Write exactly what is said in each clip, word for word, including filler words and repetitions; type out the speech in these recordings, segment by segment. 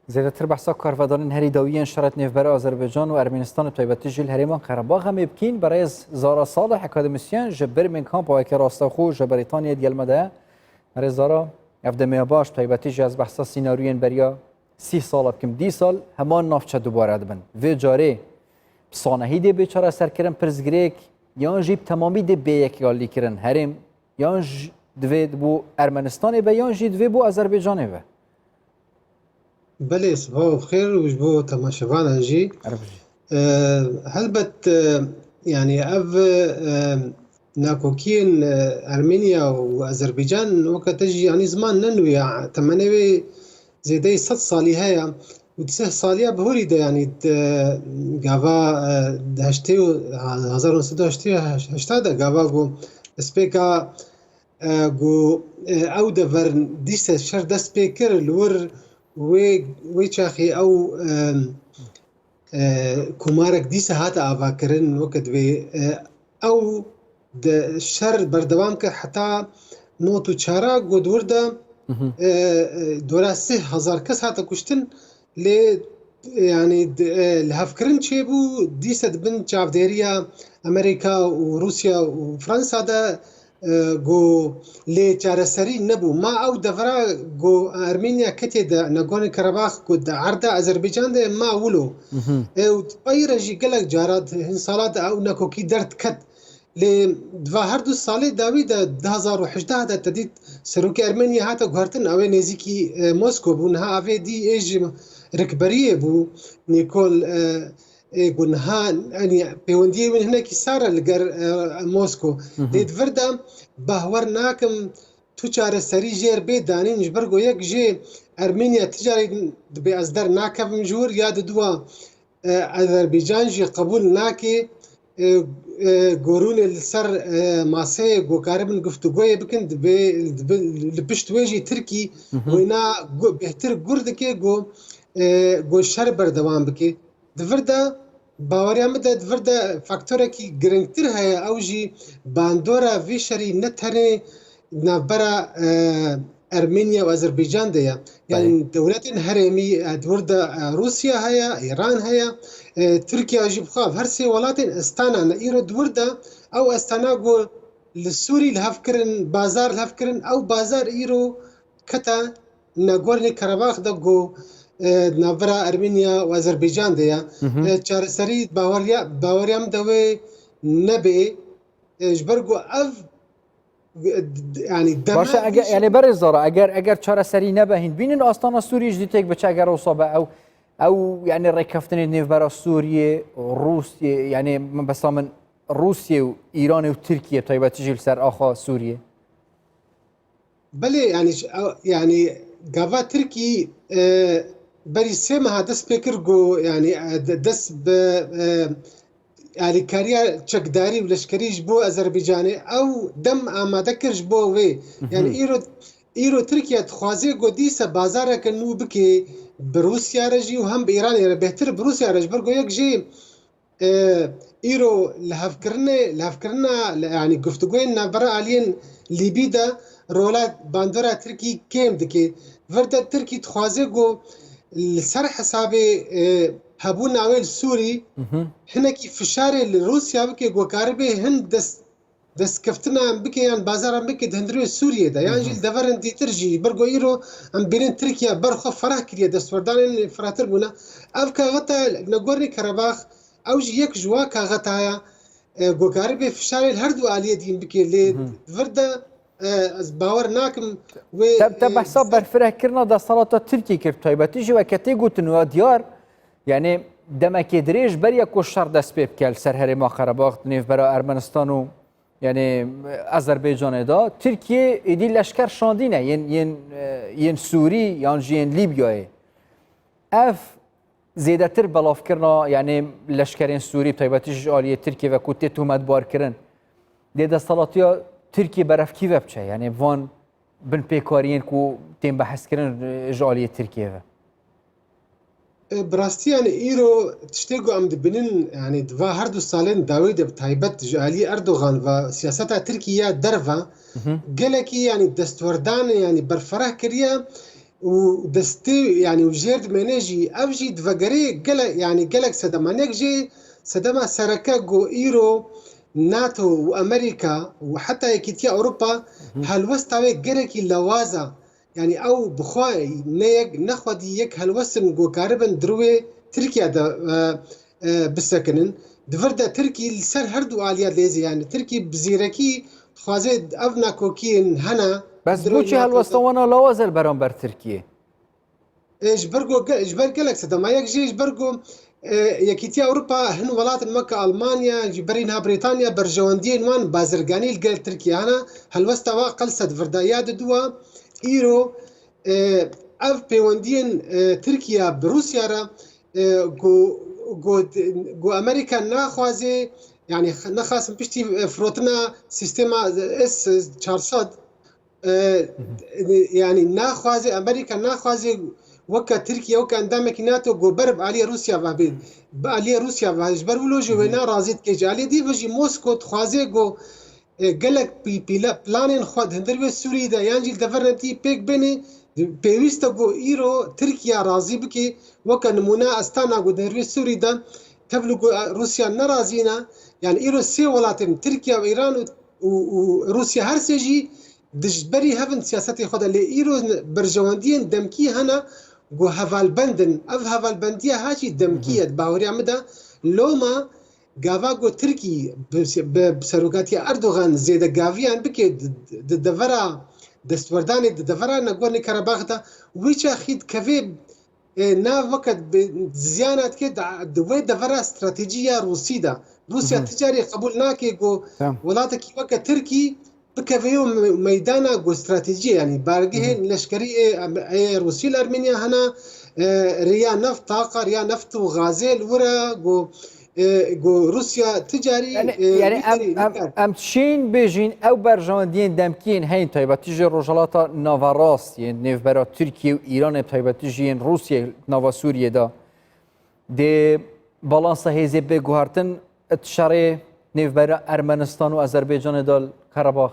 Zêdetir behsa karvedanên herî dawî yên şerê nêvbera Azerbaycan û Ermenistanê, bi taybetî jî li herêma Qerebaxê em ê bikîn. Berêz Zara Salih, akademîsyen ji Birmingham, paweke rastexo ji Brîtanyayê digel me de ye. Berêz Zara, ev demê ya baş, bi taybetî jî ez behsa sînaryoyên beriya sî sala bikim. Dîsal heman navçe dubare dibin. Vê carê bi sanehî dê bê çareserkirin pirsgirêk, yan jî bi temamî dê bê yekalîkirin herêm, yan jî divê bo Ermenistanê be, yan jî divê bo Azerbaycanê be? Belê, sibav xêr û ji bo temaşevanan jî. Erê bijî. E, helbet, e, yanî ev, e, nakokiyên, e, Ermeniya û Azerbaycan weke te jî, yanî ziman ne nû ya. Temenê wê zêdeyî sed salî heye û di sih saliya bihurî de, yanî di gava, e, di heştê û, hezar neh sed û heştê û heşt de gava ku destpêka, e, ku, e, ew dever dîse şer dest pê kir, li wir wê, wê çaxê ew, e, e, komarek dîsa hate avakirin, weke divê, e, ew di şer berdewam kir heta nod û çar, ku di wir de, Mhm. e, e, dora sih hezar kes hate kuştin, lê, e, yanî di, e, lihevkirin çêbû, dîsa di bin çavdêriya Amerîka û Rûsya û Fransa de, e, ku lê çareserî nebû. Ma ew devera ku Ermeniya ketiye di Nagorno Karabakh ku di erda Azerbaycan de ma wilo. Mhm. E, û di pey re jî gelek cara di hin sala de ew nakokî derdiket. Lê di va her du salê dawî de, du hezar û hejdeh de te dît serokê Ermeniya hate guhertin, ew ê nêzîkî, e, Moskow bû. Niha avê dî ê ji rikberiyê bû, Nîkol, e, ê ku niha, yanî pêwendiyê wî hinekî sar e li ger, e, Moskow. Mhm. Lê di vir de bawer nakim tu çareserî jêr bê danîn, ji ber ku yek jê Ermeniya ti carî dibê ez dernakevim ji wir, ya di dua, e, Azerbaycan jî qebûl nake, e, e, gorûnê li ser, e, maseyê ku karibin guftûgoyê bikin, dibê, dibê li pişt wê jî Tirkî Mhm. wêna gu-, bêhtir gur dike ku, e, ku şer berdewam bike. Di vir de, baweriya min de, di vir de faktorekî girîngtir heye, ew jî bandora vê şerî ne tenê navbera, e, Ermeniya û Azerbaycan de ye. Belê. Yanî dewletên herêmî, e, di wir de, e, Rûsya heye, Îran heye, e, Tirkiye jî bi xwe, her sê welatên astana ne. Îro di wir de ew astana ku li Sûrî li hev kirin, bazar li hev kirin, ew bazar îro kete Nagorno Karabakh de ku, e, navbera Ermeniya û Azerbaycan de ye. Mhm. E, çareserî baweriya, baweriya min de wê nebê. E, ji ber ku ev, e, d-, d-, yanî deme Baş e, eger, vî yanî berêz Zara, eger, eger çareserî nebe hîn bînin, astana Sûriyê jî têk biçe, eger wisa be ew, ew, yanî rêkeftinê nêvbera Sûriyê, Rûsiyê, yanî min besa min Rûsiyê û Îranê û Tirkiye taybetî jî li ser axa Sûriyê. Belê, yanî ş-, ew, yanî gava Tirkî, e, berî sê meha dest pê kir ku, yanî, e, de-, dest bi, e, alîkariya çekdarî û leşkerî ji bo Azerbaycanê ew dem amade kir ji bo wê. Yanî Mhm. îro, îro Tirkiye dixwaze ku dîsa bazareke nû bike bi Rûsya re jî û hem bi Îranê re, bêhtir bi Rûsya re, ji ber ku yek jê e, îro lihevkirinê, lihevkirina, li, yanî guftûgoyên navbera aliyên Lîbî de rola bandora Tirkî kêm dike. Vir de Tirkî dixwaze ku li ser hesabê, e, hebûna wê li Sûrî Mhm. hinekî fişarê li Rûsya bike ku karibe hin dest destkeftina em bike yan bazara em bike di hundirê Sûriyê de, yan jî Mhm. li deverên dîtir jî, ji ber ku îro em bînin Tirkiye ber xwe fereh kiriye, destwerdanên firehtir bûne. Ev kaxeta Nagorno Karabakh, ew jî yek ji wa kaxeta ye, e, ku karibe fişarê li her du aliyê dîn bike, lê Mhm. vir de, e, ez bawer nakim wê, Te, te e, behsa ser berfirehkirina desthilata Tirkiyê kir, bi taybetî jî weke tê gotin wa diyar, yanî demekê dirêj beriya ku şer dest pê bike li ser herêma Qerebax di nêvbera Ermenistan û Yanî Azerbaycanê de Tirkiye êdî leşker şandîne yên, yên, e, yên Sûrî yan jî yên Lîbyayê. Ev zêdetir belavkirina, yanî leşkerên Sûrî, bi taybetî ji aliyê Tirkiye ve ku tê tometbarkirin, dê desthilatiya Tirkiye berevkî ve biçe. Yanî van binpêkariyên ku tên behskirin, e, ji aliyê Tirkiye ve. E, bi rastî, yanî îro tiştê ku em dibînin, yanî di va her du salên dawî de bi taybet ji alî Erdogan ve siyaseta Tirkî ya derve Mhm. gelekî, yanî destwerdanê, yanî berfereh kiriye. û destê, yanî û jêr dimêne jî, ev jî divegerê gele-, yanî gelek sedema. Yek jê sedema sereke ku îro NATO û Amerîka û heta Yekîtiya Ewropa helwesta wê gelekî lewaz e. Yanî ew bi xwe ne yek, ne xwedî yek helwestin ku karibin di rûyê Tirkiye de, e, e, bisekinin. Di vir de Tirkî li ser her du aliya lêzê, yanî Tirkî bi zîrekî dixwaze ev nakokiyên hene. Bes bo çi helwesta wana lawaz e li beramber Tirkiyê? E, ji ber ku ge-, ji ber gelek sedema. Yek jê ji ber ku, e, Yekîtiya Ewropa hin welatin weke Almanya, ji berî niha Brîtanya, berjewendiyên wan bazirganî li gel Tirkiye hene, helwesta wa qels e di vir de. Ya diduwa, îro, e, ev pêwendiyên, e, Tirkiye bi Rûsya re, e, ku, ku, ku Amerîka naxwaze, yanî nexasin piştî, e, firotina sîstema S çar sed, e, yanî naxwaze, Amerîka naxwaze weke Tirkiye, weke endamekî NATO ku ber bi aliyê Rûsya ve bê, bi aliyê Rûsya ve, ji ber wilo jî wê narazî dike. Ji aliyê dî ve jî Moskow dixwaze ku, e, gelek pî-, pîle-, planên xwe di hundir wê Sûrî de yan jî li deverên dî pêk bênê, pêwîst e ku îro Tirkiye razî bike. Weke nimûne Astana ku di hundir wê Sûrî de tevlî ku, e, Rûsya nerazî ne. Yanî îro sê welatên Tirkiye û Îran û, û, û Rûsya her sê jî dijberî hev in siyasetê xwe de, lê îro berjewendiyên demkî hene ku hevalbend in. Ev hevalbendiya ha jî demkî ye, di baweriya min de. Loma gava ku Tirkî bi, bi serokatiya Erdogan zêdegaviyan bike di, di devera destwerdanê, di devera Nagorno Karabakh de, wî çaxî dikeve e, nav weke bi ziyana dike di, di wê devera stratejî ya Rûsî de. Rûsya ti carî qebûl nake ku welatekî weke Tirkî bikeve yo me-, meydana ku stratejî, yanî bargehên leşkerî ê, ê Rûsî li Ermeniya hene, e, rêya neft, taqa rêya neft û gazê li wir e ku, e, ku Rûsya ti carî, yanî, e, yanî em, em, em çîn bêjîn ew berjewendiyên demkî yên heyîn taybetî ji Rojhilata Naverast yên nêvbera Tirkiye û Îranê taybetî jî yên Rûsiyê nava Sûriyê de. Dê balansa hêzê bê guhertin it şerê nêvbera Ermenistan û Azerbaycanê de li Karabağ?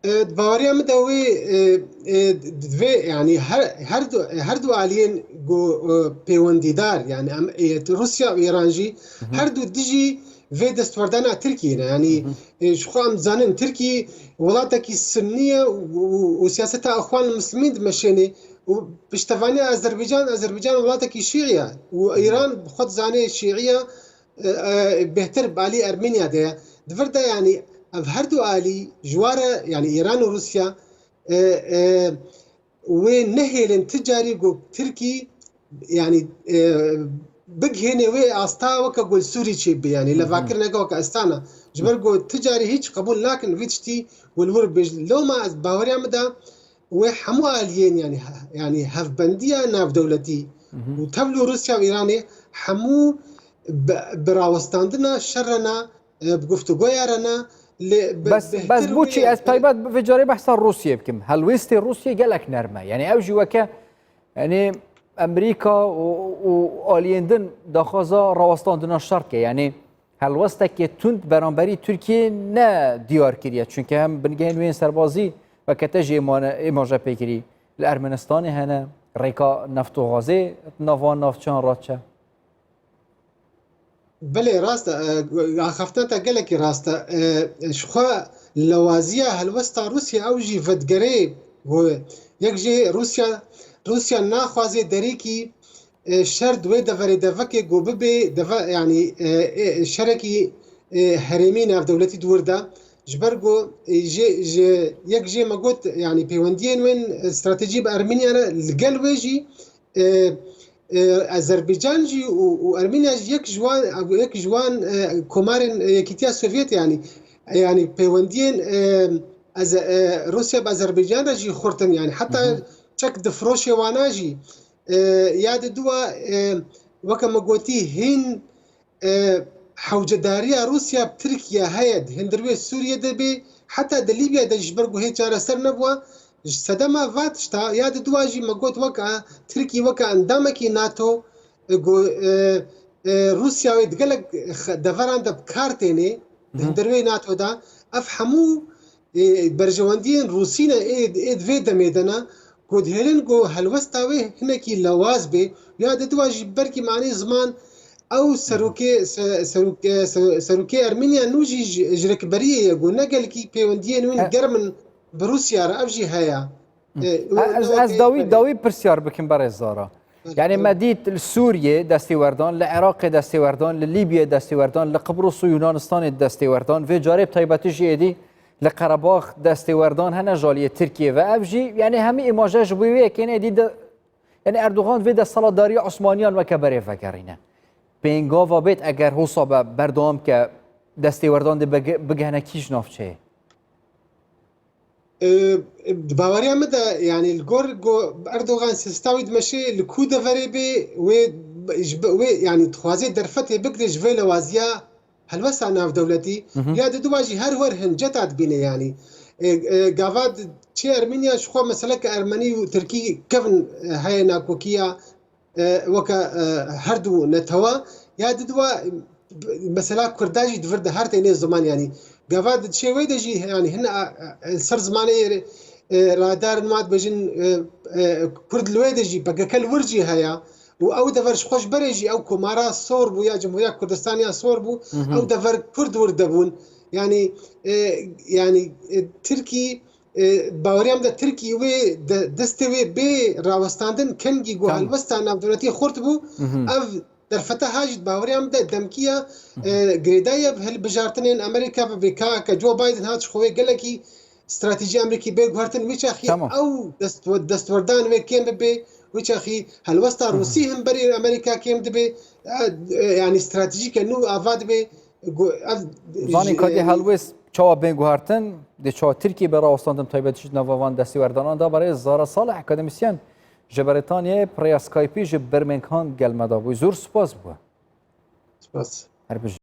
E, di baweriya min de wê, e, e, divê, yanî her, her du, her du aliyên ku, e, pêwendîdar, yanî em, e, Rûsya û Îran jî her du dijî vê destwerdana Tirkiyê ne. Yanî, e, ji xwe em dizanin Tirkî welatekî Sunnî ye û, û, û siyaseta Exwan Muslimîn dimeşêne û piştevaniya Azerbaycan, Azerbaycan welatekî Şîî ye û Îran bi xwe dizane Şîî ye, e, e, bêhtir bi alî Ermeniya de ye. Di vir de, yanî, ev her du alî ji wa re, yanî Îran û Rûsya, e, e, wê nehêlin ti carî ku Tirkî, yanî, e, bigihêne wê asta weke ku li Sûrî çêbibe, yanî levakirineke weke Astana. Ji ber ku ti carî hîç qebûl nakin vî tiştî ku li wir bêj. Loma ez baweriya min de wê hemû aliyên, yanî, he-, yanî hevbendiya navdewletî û tevlî Rûsya û Îranê hemû bi, bi rawestandina şer re ne, e, bi guftûgoya re ne, lê bi, bes, bêhtir bes bo wê çi ez taybet bi vê carê behsa Rûsiyê bikim. Helwêstê Rûsiyê gelek nerm e. Yanî ew jî weke, yanî Amerîka û, û aliyên din daxwaza rawestandina şer dike. Yanî helwestekê tund beramberî Tirkiyê ne diyar kiriye. Çunke hem bingehên wê yên serbazî weke te jî êmane-, êmaje pê kirî. Li Ermenistanê hene, rêka neft û gazê di nava navçeyan re diçe. Belê, rast e. E, axaftina te gelekî rast e. E, ji xwe lewaziya helwesta Rûsya ew jî vedigerê ku yek jê Rûsya, Rûsya naxwaze derîkî e, şer di wê deverê de veke ku bibê deve, yanî, e, e, şerekî, e, herêmî navdewletî di wir de. Ji ber ku, e, jê, ji yek jê me got, yanî pêwendiyên wên, e, stratejî bi Ermeniya re, li gel wê jî, e, e, Azerbaycan jî û, û Ermeniya jî yek ji wan, yek ji wan, e, komarên, e, Yekîtiya Sovyet, yanî, e, yanî pêwendiyên, e, Aze-, e, Rûsya bi Azerbaycan re jî xurt in, yanî heta çek difiroşê wana jî, e, ya di dua, e, weke me gotî, hîn, e, hewcedariya Rûsya bi Tirkiye heye, di hundir wê Sûriye de bê, heta di Lîbya de ji ber ku hê çareser nebûwa, ji sedema va tişta, ya di dua jî me got weke Tirkî, weke endamekî nato, e, ku, e, e, Rûsya wê di gelek xe-, deveran de bi kar tênê, di hundir wê nato de, ev hemû, e, berjewendiyên Rûsî ne, ê, ê di vê demê de ne ku dihêlin ku helwesta wê hinekî lewaz bê, ya didiwa jî belkî manê ziman ew serokê, se-, serokê, se-, serokê Ermeniya nû jî ji, ji rikberiyê ye ku ne gelkî pêwendiyên wî E- germ in bi Rûsya re, ev jî heye. E, Ez, ez dawî, dawî pirsyar bikim berê Zara. Belê, Yani belê. Me dît li Sûriyê destêwerdan, li Iraqê destêwerdan, li Lîbyê destêwerdan, li Qibros û Yunanistanê destêwerdan, vê carê bi taybetî jî êdî li Qerebax destêwerdan hene jaliyê Tirkiyê ve. Ev jî, yani hemî îmaje ji bo wê yekê êdî de, yani Erdogan vê desthilatdariya Osmaniyan weke berê vegerîne. Pêngava bêt eger hosa be berdewam ke destêwerdan dê bege-, bigihene kîj navçeyê? E, di baweriya min de, yani li gor go Erdogan sista wî dimeşê li ku deverê bê, wê, ji bi-, wê, yani dixwaze derfetê bigire ji vê lewaziya helwesta navdewletî, Hı hı. ya didiwa jî her wer hinceta dibîne yani. E, e, gava di-, çê Ermeniya ji xwe meseleke Ermenî û Tirkî kevin, e, heye nakokiya, e, weke, e, her du netewa, ya didiwa, e, mesela Kurda jî di vir de her têne ziman yani. Gava di çê wê de jî yani hin a, e, ser zimanê, e, radar nima dibêjin, e, e, Kurd li wê de jî P K K li wir jî heye. Û ew dever ji xwe ji berê jî ew komara sor bû ya Cumhuriya Kurdistan ya sor bû. Hı hı. Ew dever Kurd wir de bûn. Yani, e, yani, e, Tirkî, e, baweriya min de Tirkî wê de, destê wê bê rawestandin kengî ku Tamam. helwesta navdewletî xurt bû. Hı hı. Ev derfeta ha jî baweriya min de demkiya, Hı hı. e, girêdayî ye bi hilbijartinên Amerîka bi vê ka ke Joe Biden hat ji xwe wê gelekî stratejî Amerîkî bê guhertin, wî çaxî Tamam. ew dest-, destwerdan wê kêm bibe, wî çaxî helwesta Hı hı. Rûsî him berê Amerîka kêm dibe, e, e, yani stratejîke nû ava dibe, gu-, ev Zanî ji, kadî e, helwêst çawa bên guhertin, dê çawa Tirkiye bê rawestandin taybetî ji nava van destêwerdanan da berê Zara Salih, akademîsyen ji Brîtanyayê, pirêya Skypeî ji Birmingham gel me da bû. Zor spas bû. Spas. Her bijî.